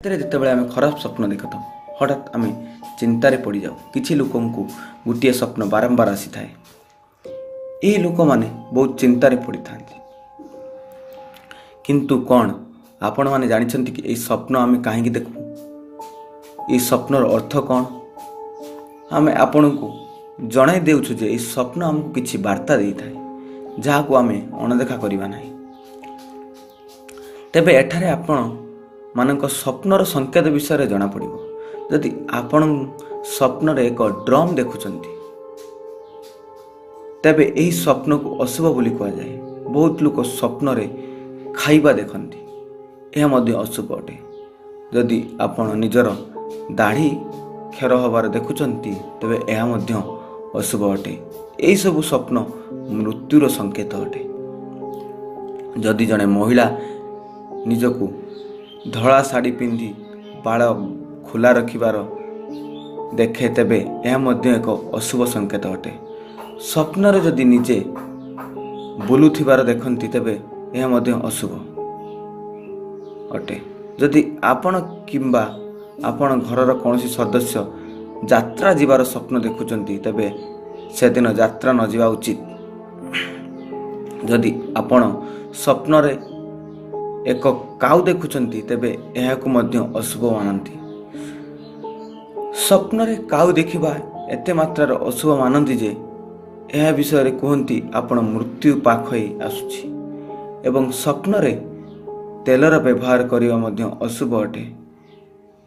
ରାତିରେ ଯେତେବେଳେ ଆମେ ଖରାପ ସ୍ୱପ୍ନ ଦେଖିଥାଉ, ହଠାତ୍ ଆମେ ଚିନ୍ତାରେ ପଡ଼ିଯାଉ। କିଛି ଲୋକଙ୍କୁ ଗୋଟିଏ ସ୍ୱପ୍ନ ବାରମ୍ବାର ଆସିଥାଏ। ଏହି ଲୋକମାନେ ବହୁତ ଚିନ୍ତାରେ ପଡ଼ିଥାନ୍ତି। କିନ୍ତୁ କ'ଣ ଆପଣମାନେ ଜାଣିଛନ୍ତି କି ଏହି ସ୍ୱପ୍ନ ଆମେ କାହିଁକି ଦେଖୁ? ଏହି ସ୍ୱପ୍ନର ଅର୍ଥ କ'ଣ? ଆମେ ଆପଣଙ୍କୁ ଜଣାଇ ଦେଉଛୁ ଯେ ଏହି ସ୍ୱପ୍ନ ଆମକୁ କିଛି ବାର୍ତ୍ତା ଦେଇଥାଏ, ଯାହାକୁ ଆମେ ଅଣଦେଖା କରିବା ନାହିଁ। ତେବେ ଏଠାରେ ଆପଣ ମାନଙ୍କ ସ୍ୱପ୍ନର ସଂକେତ ବିଷୟରେ ଜଣାପଡ଼ିବ। ଯଦି ଆପଣ ସ୍ୱପ୍ନରେ ଏକ ଡ୍ରମ୍ ଦେଖୁଛନ୍ତି, ତେବେ ଏହି ସ୍ୱପ୍ନକୁ ଅଶୁଭ ବୋଲି କୁହାଯାଏ। ବହୁତ ଲୋକ ସ୍ୱପ୍ନରେ ଖାଇବା ଦେଖନ୍ତି, ଏହା ମଧ୍ୟ ଅଶୁଭ ଅଟେ। ଯଦି ଆପଣ ନିଜର ଦାଢ଼ି କ୍ଷର ହେବାର ଦେଖୁଛନ୍ତି, ତେବେ ଏହା ମଧ୍ୟ ଅଶୁଭ ଅଟେ। ଏହିସବୁ ସ୍ୱପ୍ନ ମୃତ୍ୟୁର ସଂକେତ ଅଟେ। ଯଦି ଜଣେ ମହିଳା ନିଜକୁ ଧଳା ଶାଢ଼ୀ ପିନ୍ଧି ବାଳ ଖୋଲା ରଖିବାର ଦେଖେ, ତେବେ ଏହା ମଧ୍ୟ ଏକ ଅଶୁଭ ସଂକେତ ଅଟେ। ସ୍ୱପ୍ନରେ ଯଦି ନିଜେ ବୁଲୁଥିବାର ଦେଖନ୍ତି, ତେବେ ଏହା ମଧ୍ୟ ଅଶୁଭ ଅଟେ। ଯଦି ଆପଣ କିମ୍ବା ଆପଣ ଘରର କୌଣସି ସଦସ୍ୟ ଯାତ୍ରା ଯିବାର ସ୍ୱପ୍ନ ଦେଖୁଛନ୍ତି, ତେବେ ସେଦିନ ଯାତ୍ରା ନ ଯିବା ଉଚିତ। ଯଦି ଆପଣ ସ୍ୱପ୍ନରେ ଏକ କାଉ ଦେଖୁଛନ୍ତି, ତେବେ ଏହାକୁ ମଧ୍ୟ ଅଶୁଭ ମାନନ୍ତି। ସ୍ୱପ୍ନରେ କାଉ ଦେଖିବା ଏତେ ମାତ୍ରାରେ ଅଶୁଭ ମାନନ୍ତି ଯେ ଏହା ବିଷୟରେ କୁହନ୍ତି ଆପଣ ମୃତ୍ୟୁ ପାଖେଇ ଆସୁଛି। ଏବଂ ସ୍ୱପ୍ନରେ ତେଲର ବ୍ୟବହାର କରିବା ମଧ୍ୟ ଅଶୁଭ ଅଟେ।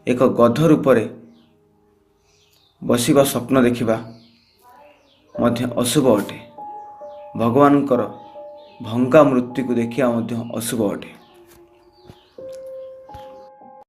ଏକ ଗଧ ରୂପରେ ବସିବା ସ୍ୱପ୍ନ ଦେଖିବା ମଧ୍ୟ ଅଶୁଭ ଅଟେ। ଭଗବାନଙ୍କର ଭଙ୍ଗା ମୂର୍ତ୍ତିକୁ ଦେଖିବା ମଧ୍ୟ ଅଶୁଭ ଅଟେ।